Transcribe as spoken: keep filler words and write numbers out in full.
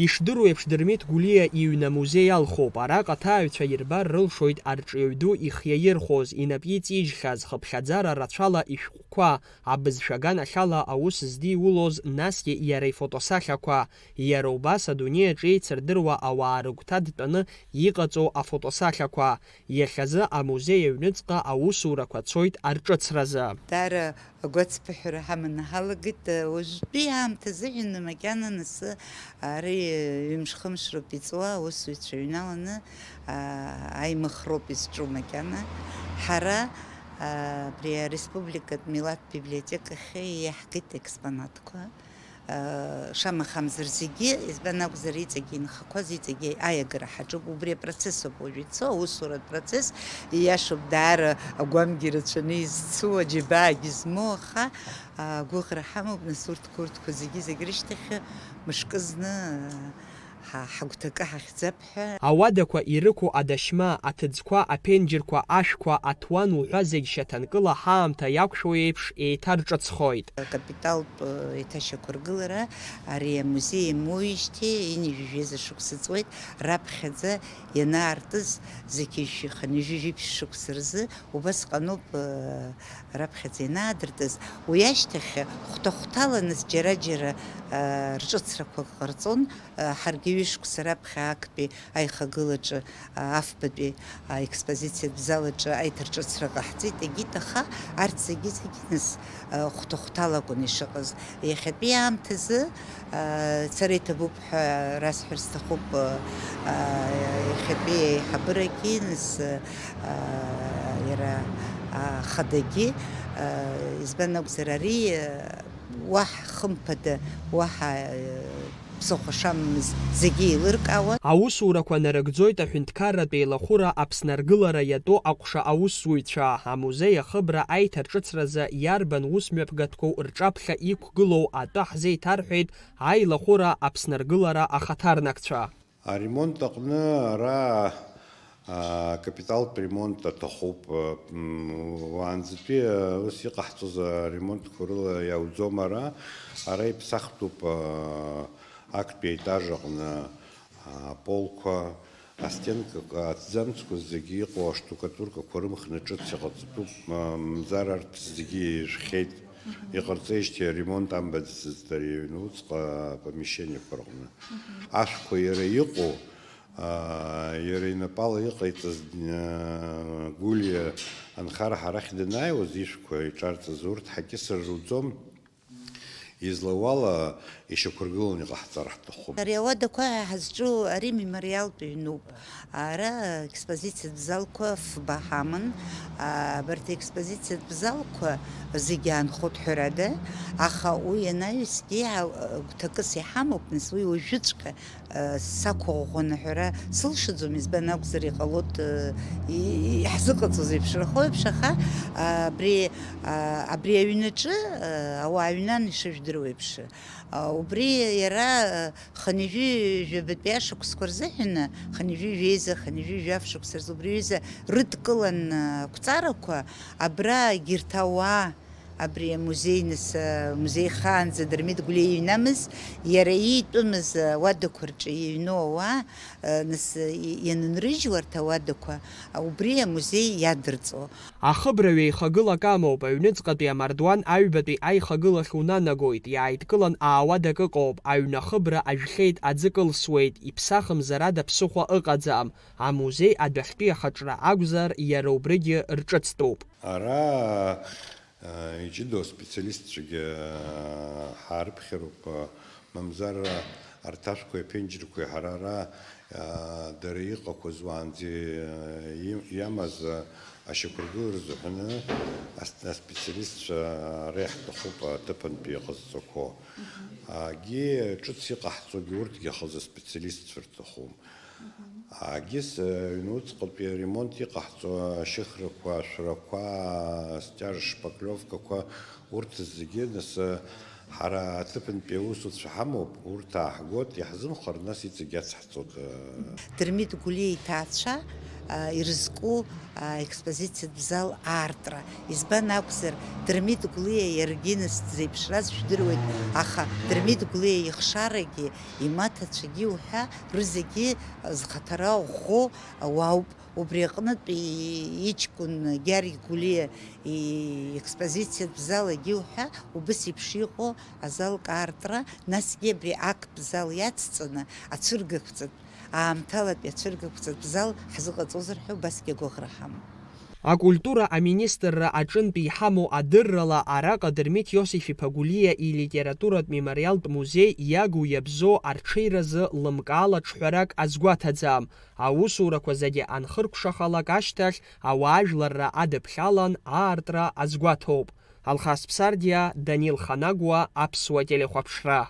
Ишдыру еиԥш, Дырмит Гәлиа иҩны амузеи алхуп. Араҟа аҭааҩцәа ирбар рылшоит арҿиаҩ ду ихиаирхәоз, инап иҵижьхьаз, хыԥхьаӡара рацәала ишәҟәқәа, абызшәа аганахьала аус здиулоз, насгьы иара ифотосахьақәа. Иара убас адунеи аҿы еицырдыруа ауаа рыгәҭа дтәаны иҟаҵоу афотосахьақәа. Иахьазы амузеи аҩныҵҟа аусурақәа цоит арҿыцразы. Даара агәацԥыҳәара ҳаманы ҳалагеит. Уажәтәи аамҭа азыҳәан макьана нас ари ҩымш-хымш роуп иҵуа, аусзуҩцәа ҩналаны, аа, аимых роуп изҿу макьана. Ҳара, аа, абри ареспубликатә милаҭтә библиотекахь иаҳгеит аекспонатқәа. Шамахамзар зегьы, избан акәзар, иҵегьы инхақәаз, иҵегьы аиагара ҳаҿуп. Убри апроцесс ауп уажә ицо, аусуратә процесс. Ииашоуп, даара агәамгьы рацәаны изцу, аџьабаагьы змоу, аха, а, агәыӷра ҳамоуп, нас урҭқәа, урҭқәа зегьы, зегь рышьҭахь мышкы зны, а, ҳа-, ҳагәҭакы ҳахьӡап. Ауадақәа ирықәу адашьма, аҭыӡқәа, аԥенџьырқәа, ашәқәа, аҭуан уҳәа зегь шьаҭанкыла ҳаамҭа иақәшәо еиԥш еиҭарҿыцхоит. Акапиталтә, э, еиҭашьақәыргылара ари амузеи иамоуижьҭеи ҩынҩажәи жәеиза шықәса ҵуеит, раԥхьаӡа ианаартыз зқьи жәшәи хынҩажәи жәиԥшь шықәса рзы убас ҟаноуп, э, раԥхьаӡа ианаадыртыз. Уи ашьҭахь хәҭа-хәҭала нас џьара-џьара, э, рҿыцрақәак ҟарҵон, э, ҳаргьы ҩышықәса раԥхьа актәи аихагылаҿы, а, афбатәи, а, експозициатә зал аҿы аиҭарҿыцра ҟаҳҵеит, егьит, аха арҭ зегьы-зегьы нас, а, хәҭа-хәҭала акәын ишыҟаз. Иахьатәи аамҭазы, а, сара иҭабуп ҳәа расҳәар сҭахуп, а, а, иахьатәи аиҳабырагьы нас, а, иара, а, хадагьы, а, избан акәзар, ари, а, уаҳа хымԥада, уаҳа, а, ԥсыхәа шамамыз зегьы еилыркаауан. Аусурақәа нарыгӡоит аҳәынҭқарратә еилахәыра Аԥсны аргылара иатәу аҟәша аусзуҩцәа. Амузеи ахыбра аиҭарҿыцразы иарбан усмҩаԥгатәқәоу рҿаԥхьа иқәгылоу атәы ҳзеиҭарҳәеит аилахәыра Аԥсны аргылара ахаҭарнакцәа. Аремонт аҟны ара, а, капиталтә ремонт аҭахуп. М, уаанӡатәи, а, ус иҟаҳҵоз аремонтқәа рыла иауӡом ара. Ара иԥсахтәуп, а, актәи аетаж аҟны, а, аполқәа, астенкақәа, аҭӡамцқәа зегьы иҟоу аштукатуркақәа рымхны ҿыц иҟаҵатәуп, м, мамзар арҭ зегьы ижәхьеит. Иҟарҵеижьҭеи аремонт амбаӡацызт ари аҩны уҵҟа апомешьчениақәа рҟны. Ашәқәа иара иҟоу, аа, иара инапала иҟаиҵаз, аа, Гәлиа анхара ҳарахь данааиуаз ишәқәа иҿарҵаз урҭ ҳакьысыр руӡом, излауала ишьақәыргыланы иҟаҳҵар ҳҭахуп. Ари ауадақәа ҳазҿу ари мемориалтә ҩнуп. Ара аекспозициатә залқәа фба ҳаман. Абарҭ аекспозициатә залқәа зегьы аанхоит ҳәарада, аха уи анаҩсгьы ҳа-, гәҭакыс иҳамоуп, нас уи уажәыҵәҟьа, э, сақәыӷәӷәаны ҳәара сылшаӡом, избан акәзар, иҟалоит, э, и-, и-, иаҳзыҟаҵоз еиԥш рахоу еиԥш, аха, а, абри, а, абри аҩнаҿы, э, ауаа аҩнан ишыжәдыруа еиԥш. А, убри иара, э, хынҩажәи жәабатәи ашықәсқәа рзыҳәан, хынҩажәи жәеиза, хынҩажәи жәаф шықәса рзы убри аҩыза рыдкылан, э, ақәҵарақәа, абра егьырҭ ауаа, абри амузеи, нас, э, музеихаанӡа Дырмит Гәлиа иҩнамыз, иара иитәымыз, э, ауадақәа рҿы иҩну ауаа, э, нас, э, и-, ианынрыжьуа арҭ ауадақәа, а, убри амузеи иадырҵо. Ахыбра ҩеихагылак амоуп, аҩныҵҟатәи амардуан аҩбатәи аихагылахь унанагоит, иааидкылан аауадак ыҟоуп, аҩны ахыбра ажәхьеит, аӡы кылсуеит, иԥсахымзар ада ԥсыхәа ыҟаӡам. Амузеи адәахьтәи ахаҿра акәзар, иара убригьы рҿыцтәуп. Ара, а, иҷыдоу аспециалистцәагьы, а, ҳаарыԥхьароуп, а, мамзар, а, арҭ ашәқәеи аԥенџьырқәеи ҳара ара, а, дара иҟақәаз уаанӡа, а, и-, иамаз, а, ашьақәыргылара рзыҳәаны ас-, аспециалистцәа ара иаҳҭахуп аҭыԥантәи иҟазҵақәо. Агьи ҿыц иҟаҳҵогьы урҭгьы хазы специалистцәа рҭахуп. Агьыс, э, аҩнуҵҟатәи аремонт иҟаҳҵо ашьыхрақәа, ашәрақәа, астиаж шпаклевкақәа, урҭ зегьы, нас, э, ҳара аҭыԥантәи аусуцәа ҳамоуп, урҭ ааҳгоит, иаҳзымхар, нас иҵегь иацҳҵоит, э. Дырмит Гәлиа иҭаацәа, ирызку аекспозициатә зал аартра. Избан акәзар, Дырмит Гәлиа иаргьы нас дзеиԥшраз шәдыруеит, аха Дырмит Гәлиа ихшарагьы, имаҭацәагьы уҳәа, рызегьы зхаҭара ӷәӷәоу уаауп. Убри аҟнытә иҷкәын Гьаргь Гәлиа иекспозициатә зал агьы уҳәа, убыс еиԥш иҟоу азал каартра, насгьы абри актә зал иацҵаны ацәыргақәҵатә, аамҭалатәи ацәыргақәҵатә зал ҳзыҟаҵозар ҳәа убасгьы агәыӷра ҳамоуп. Акультура аминистрра аҿынтә иҳамоу адыррала, араҟа Дырмит Иосиф-иԥа Гәлиа илитературатә мемориалтә музеи иагу иабзоу арҽеиразы лымкаала ҿҳәарак азгәаҭаӡам. Аусурақәа зегьы анхыркәшахалак ашьҭахь, ауаажәларра адыԥхьалан аартра азгәаҭоуп. Алхас Ԥсардиа, Данил Ханагәа, Аԥсуа телехәаԥшра.